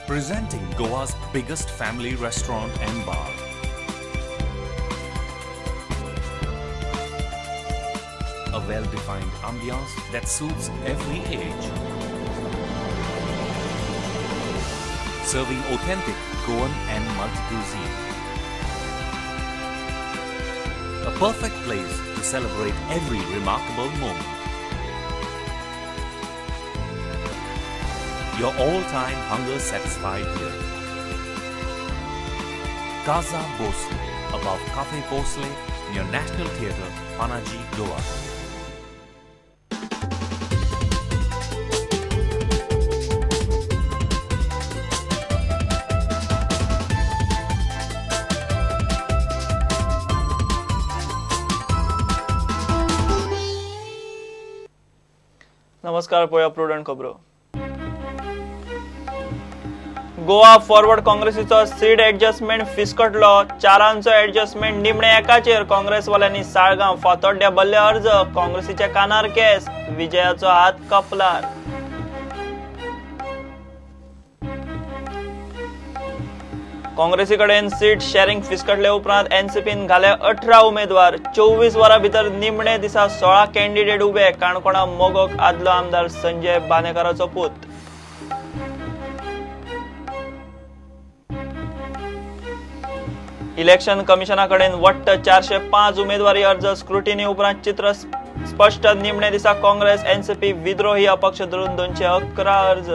Presenting Goa's biggest family restaurant and bar. A well-defined ambiance that suits every age. Serving authentic Goan and multi-cuisine. A perfect place to celebrate every remarkable moment. Your all-time hunger satisfied here. Casa Bhosle, above Cafe Bhosle, near National Theatre, Panaji, Goa. नमस्कार, पळोवया Prudent खबरो. Goa forward काँग्रेसीचो seat adjustment फिसकटलो. चारांचो adjustment निमणे एकाचेर. काँग्रेसवाल्यांनी साळगांव फातोड्ड्या भरले अर्ज. काँग्रेसीच्या कानार केस, विजयाचो हात कपलार. काँग्रेसी कडेन सीट शेअरिंग फिसकटले उपरांत एनसीपीन घाले 18 उमेदवार. 24 वरां भितर निमणे दिसा 16 कॅन्डिडेट उबे. काणकोणा मोगोक आदलो आमदार संजय बानेकाराचो पूत. इलेक्शन कमिशना कडेन वट्ट 405 उमेदवारी अर्ज. स्क्रुटिनी उपरांत चित्र स्पष्ट. निमणे दिसा काँग्रेस, एनसीपी, विद्रोही, अपक्ष धरून 211 अर्ज.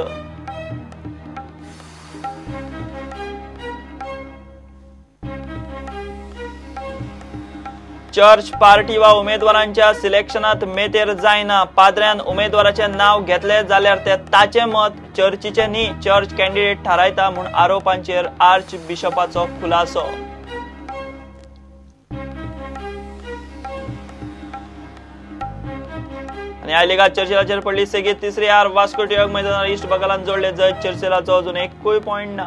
चर्च पार्टी वा उमेदवारांच्या सिलेक्शनात मेतेर जायना. पाद्र्यान उमेदवाराचें नांव घेतलें जाल्यार ते ताचें मत चर्चीचें न्ही, चर्च कॅन्डिडेट थारायता म्हूण आरोपांचेर आर्च बिशपाचो खुलासो. आनी I लिगात चर्चिलाचेर पडली सेगीत तिसरी हार. वास्को टिळक मैदानार इस्ट बंगालान जोडले जैत. चर्चिलाचो अजून एकूय पॉयंट ना.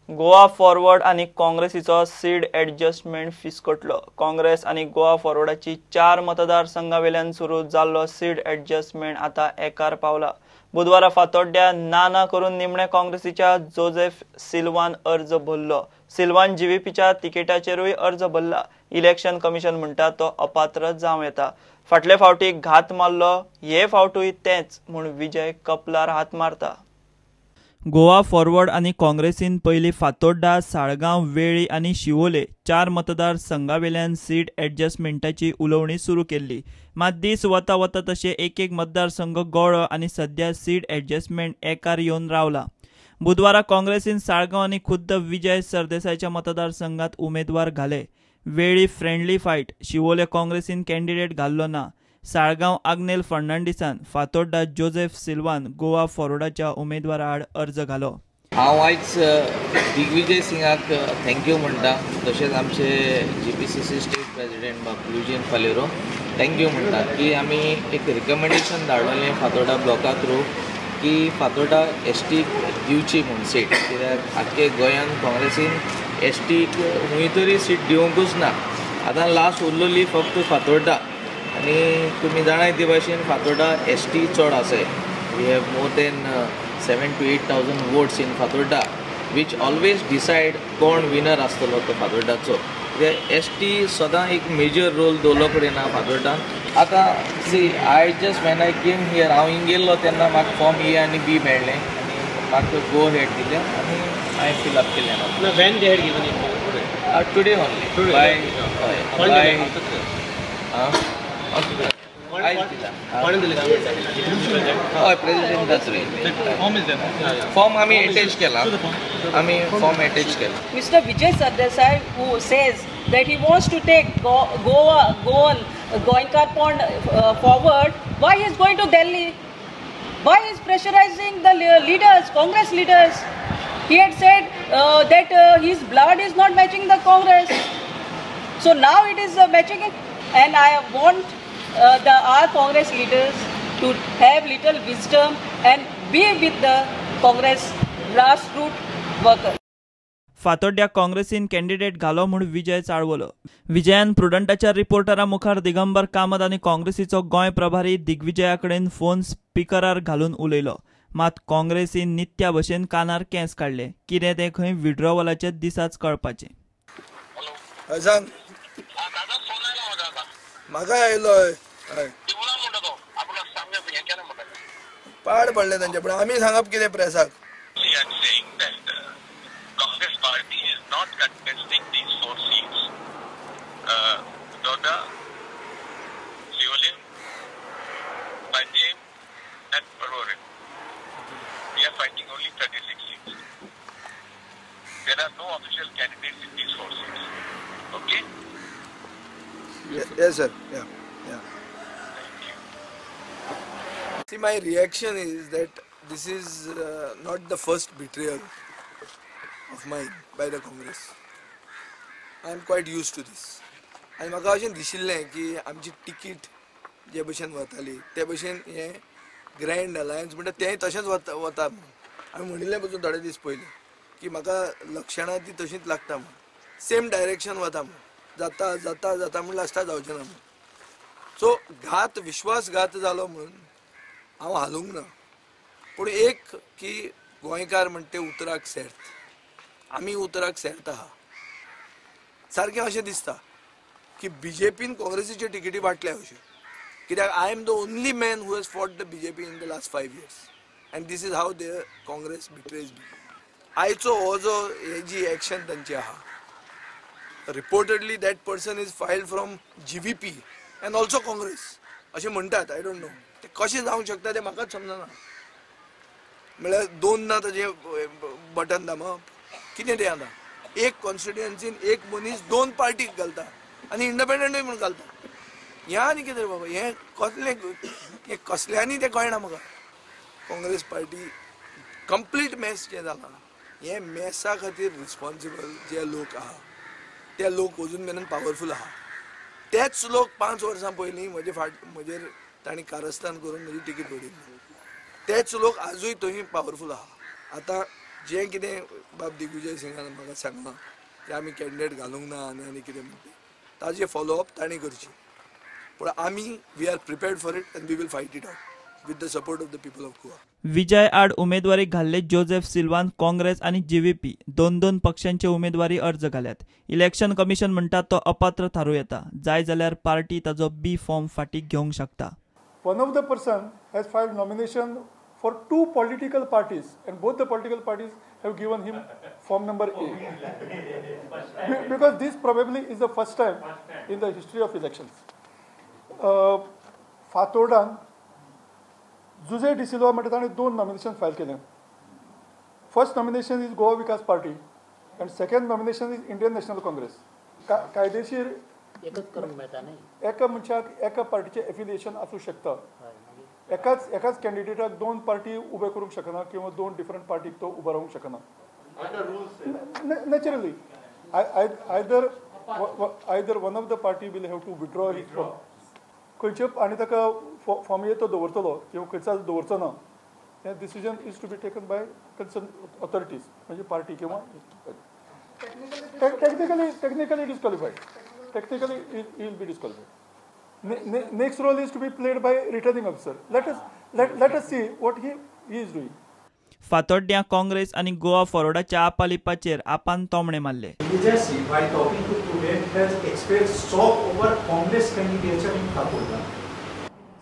गोवा फॉरवर्ड आनी काँग्रेसीचो सीड ऍडजस्टमेंट फिसकटलो. काँग्रेस आनी गोवा फॉरवर्डाची 4 मतदारसंघावेल्यान सुरू जाल्लो सीड ऍडजस्टमेंट आतां एकार पावला. बुधवारा फातोड्ड्या ना ना करून निमणे काँग्रेसीच्या जोसेफ सिल्वान अर्ज भरलो. सिल्वान जीव्हीपीच्या तिकेटाचेरूय अर्ज भरला. इलेक्शन कमिशन म्हणटा तो अपात्र जावं येता. फाटले फावटी घात मारलो, हे फावटूय तेंच म्हूण विजय कपलार हात मारता. गोवा फॉरवर्ड आनी काँग्रेसीन पयलीं फातोड्डा, साळगांव, वेळी आनी शिवोले 4 मतदारसंघावेल्यान सीट ऍडजस्टमेंटाची उलोवणी सुरू केल्ली. मात दीस वता वता तशें एक एक मतदारसंघ गळ्ळो आनी सध्या सीट ऍडजस्टमेंट एकार येवन रावला. बुधवारा काँग्रेसीन साळगांव आनी खुद्द विजय सरदेसायच्या मतदारसंघात उमेदवार घाले. वेळी फ्रेंडली फायट, शिवोले काँग्रेसीन कॅन्डिडेट घाल्लो ना. साळगांव आग्नेल फर्नांडीसान, फातोड्डा जोसेफ सिल्वान गोवा फॉरवर्डाच्या उमेदवारा आड अर्ज घालो. हांव आयज दिग्विजय सिंगाक thank you म्हणटा, तशेंच आमचे GPCC state president बाब युजीन फालेरो thank you म्हणटा की आमी एक रिकमेंडेशन धाडलेलें फातोर्डा ब्लॉका थ्रू की फातोर्डा एस टीक दिवची म्हूण सीट, कित्याक आख्खे गोंयांत काँग्रेसीन एस टीक खंय तरी सीट दिवंकूच ना. आतां लास्ट उरलेली फक्त फातोर्डा आनी तुमी जाणाय ते भाशेन फातोर्डा एस टी चड आसा. We have more than 7,000 to 8,000 votes in Fatorda, which always decide कोण विनर आसतलो तो फातोर्डाचो. कित्याक एस टी सदां एक मेजर रोल दवरलो कडेन ना फातोर्डान. आतां see I just when I came here, हांव हिंग गेल्लो तेन्ना म्हाका फॉर्म ए आनी बी मेळ्ळें आनी म्हाका गो हेड दिलें आनी हांवें फिलअप केलें. When they had given it? Today only. By by हय, प्रेसिडेंटाच फॉर्म आमी एटॅच केला, आमी फॉर्म एटॅच केला. Mister Vijay Sardesai who says that he wants to take Goa, Goan, Goenkarpond forward, why he is going to Delhi? Why he is pressurizing the leaders, Congress leaders? He had said that his blood is not matching the Congress. So now it is matching it. And I want our Congress leaders to have little wisdom and be with the Congress grassroots workers. फातोड्ड्या काँग्रेसीन candidate घालो म्हूण विजय चाळवलो. विजयान प्रुडंटाच्या रिपोर्टरा मुखार दिगंबर कामत आनी काँग्रेसीचो गोंय प्रभारी दिग्विजया कडेन phone स्पिकरार घालून उलयलो. मात काँग्रेसीन नित्या भशेन कानार केंस काडले. कितें तें खंय विड्रॉवलाचे दिसाच कळपाचें. म्हाका आयलो पाड पडले तांचे, पण आमी सांगप कितें प्रेसाक. Congress party is not contesting these 4 seats. Dodda, Siolim, Panjim and Parorim. We are fighting only 36 seats. There are no official candidates in these 4 seats. Okay? Yes, yes sir. Yeah, yeah. Thank you. See, my reaction is that this is not the first betrayal of mine by the Congress. I am quite used to this. आनी म्हाका अशें दिशिल्लें की आमची ticket जे भशेन वताली ते भशेन हें ग्रँड अलायन्स म्हणटा तेंय तशेंच वता वता म्हणून आमी म्हणिल्लें पसून थोडे दीस पयलीं की म्हाका लक्षणां ती तशींच लागता म्हणून, सेम डायरेक्शन वता म्हणून, जाता जाता जाता म्हूण लास्टाक जावचें ना म्हणून. सो घात, विश्वासघात जालो म्हणून हांव हालूंक ना. पूण एक की गोंयकार म्हणटा ते उतराक सेर्त, आमी उतराक सेर्त आहा. सारकें अशें दिसता की बीजेपीन काँग्रेसीच्यो तिकेटी वांटल्या अश्यो, कित्याक I am the only man who has fought the BJP in the last 5 years and this is how the Congress betrays me. आयचो हो जो हे जी एक्शन तांची आहा, reportedly that person is filed from GVP and also Congress अशें म्हणटात. I don't know तें कशें जावंक शकता तें म्हाकाच समजना. म्हळ्यार दोन ना ताजें बटन दामप कितें तें आतां एक कॉन्स्टिट्युएन्सीन एक मनीस दोन पार्टीक घालता आनी इंडिपेंडंटूय म्हूण घालता. हें आनी कितें बाबा, हें कसलें, हें कसल्यांनी तें कळना म्हाका. काँग्रेस पार्टी कंप्लीट मॅस जें जालां, हें मॅसा खातीर रिस्पॉन्सिबल जे लोक आहा ते लोक अजून मेरेन पावरफूल आहा. तेच लोक 5 वर्सां पयलीं म्हजे फाट म्हजेर तांणी कारस्थान करून म्हजी तिकीट वडिल्ली, तेच लोक आजूय थंय पावरफूल आहा. आतां जें कितें बाब दिग्विजय सिंगान म्हाका सांगलां की आमी कॅन्डिडेट घालूंक ना आनी आनी कितें म्हणटा ताजें फॉलोअप तांणी करचें. पूण आमी we are prepared for it and we will fight it out with the support of the people of Goa. Vijay आड उमेदवारी घाल्ले जोसेफ सिल्वान काँग्रेस आनी जीव्हीपी दोन दोन पक्षांचे उमेदवारी अर्ज घाल्यात. इलेक्शन कमिशन म्हणटा तो अपात्र थारूं येता, जाय जाल्यार पार्टी ताजो बी फॉर्म फाटीं घेवंक शकता. One of the person has filed nomination for 2 political parties and both the political parties have given him form number A. Because this probably is the first time in the history of elections. फातोर्डान Jose D'Silva म्हणटा ताणें 2 nomination file केलें. First nomination is Goa Vikas party and second nomination is Indian National Congress. कायदेशीर एका मनशाक एका पार्टीचें affiliation आसूं शकता. एकाच एकाच कॅन्डिडेटाक 2 पार्टी उबे करूंक शकना किंवा 2 डिफरंट पार्टीक तो उबो रावंक शकना. Naturally either one of the party will have to withdraw his form. खंयचे आनी ताका फॉर्म ए तो दवरतलो किंवा खंयचा दवरचो ना, हें decision is to be taken by concern authorities, म्हणजे पार्टी किंवा technically disqualified, technically he will be disqualified. Next role is to be played by returning officer. Let us see what he is doing. फातोड्ड्यां काँग्रेस आनी गोवा फॉरवर्डाच्या आपालिपाचेर आपान तोमणे मारले. Vijay Singh, while talking to Prudent, has expressed shock over Congress candidature in Fatorda.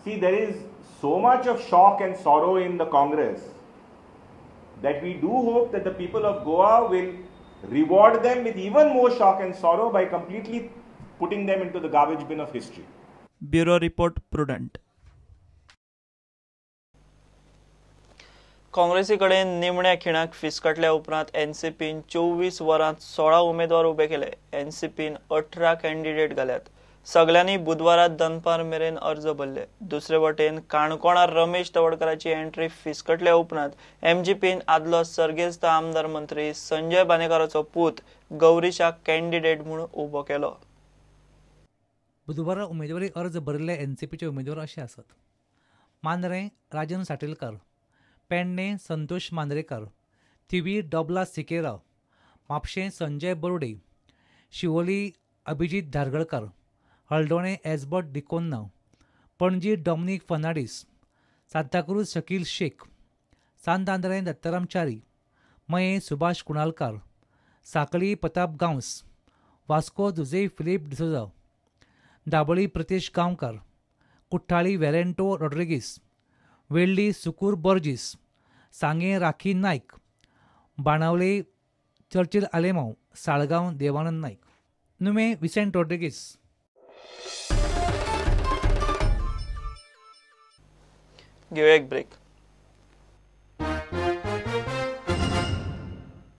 See, there is so much of shock and sorrow in the Congress that we do hope that the people of Goa will reward them with even more shock and sorrow by completely putting them into the garbage bin of history. Bureau Report, Prudent. काँग्रेसी कडेन निमण्या खिणाक फिसकटल्या उपरांत एनसीपीन 24 वरांत 16 उमेदवार उबे केले. एनसीपीन 18 candidate घाल्यात. सगल्यांनी बुधवारा दनपार मेरेन अर्ज भरले. दुसरे वटेन काणकोणार रमेश तवडकराची एंट्री फिसकटल्या उपरांत एमजीपीन आदलो सर्गेस्त आमदार मंत्री संजय बानेकाराचो पूत गौरीशाक कॅन्डिडेट म्हूण उबो केलो. बुधवारा उमेदवारी अर्ज भरिल्ले एनसीपीचे उमेदवार अशे आसात: मांद्रें राजन साटेलकर, पेडणे संतोष मांद्रेकर, थिवी डोबला Sequeira, Mapusa Sanjay Borde, Siolim Abhijit Dhargalkar, Aldona Esbert D'Cunha, Panaji Dominic Fernandes, Santacruz Shakeel Shaikh, Sant Andre Dattaram Chari, Mayem Subhash Kunalkar, Sanquelim Pratap Gawas, Vasco Jose Filipe D'Souza, Dabolim Pritesh Gaonkar, Cortalim Wellington Rodrigues, Veldem Sukur Borges, Sanguem Rakhi Naik, Benaulim Churchill Alemao, Saligao Devanand Naik, Nuvem Vicente Rodrigues. घेऊया एक break.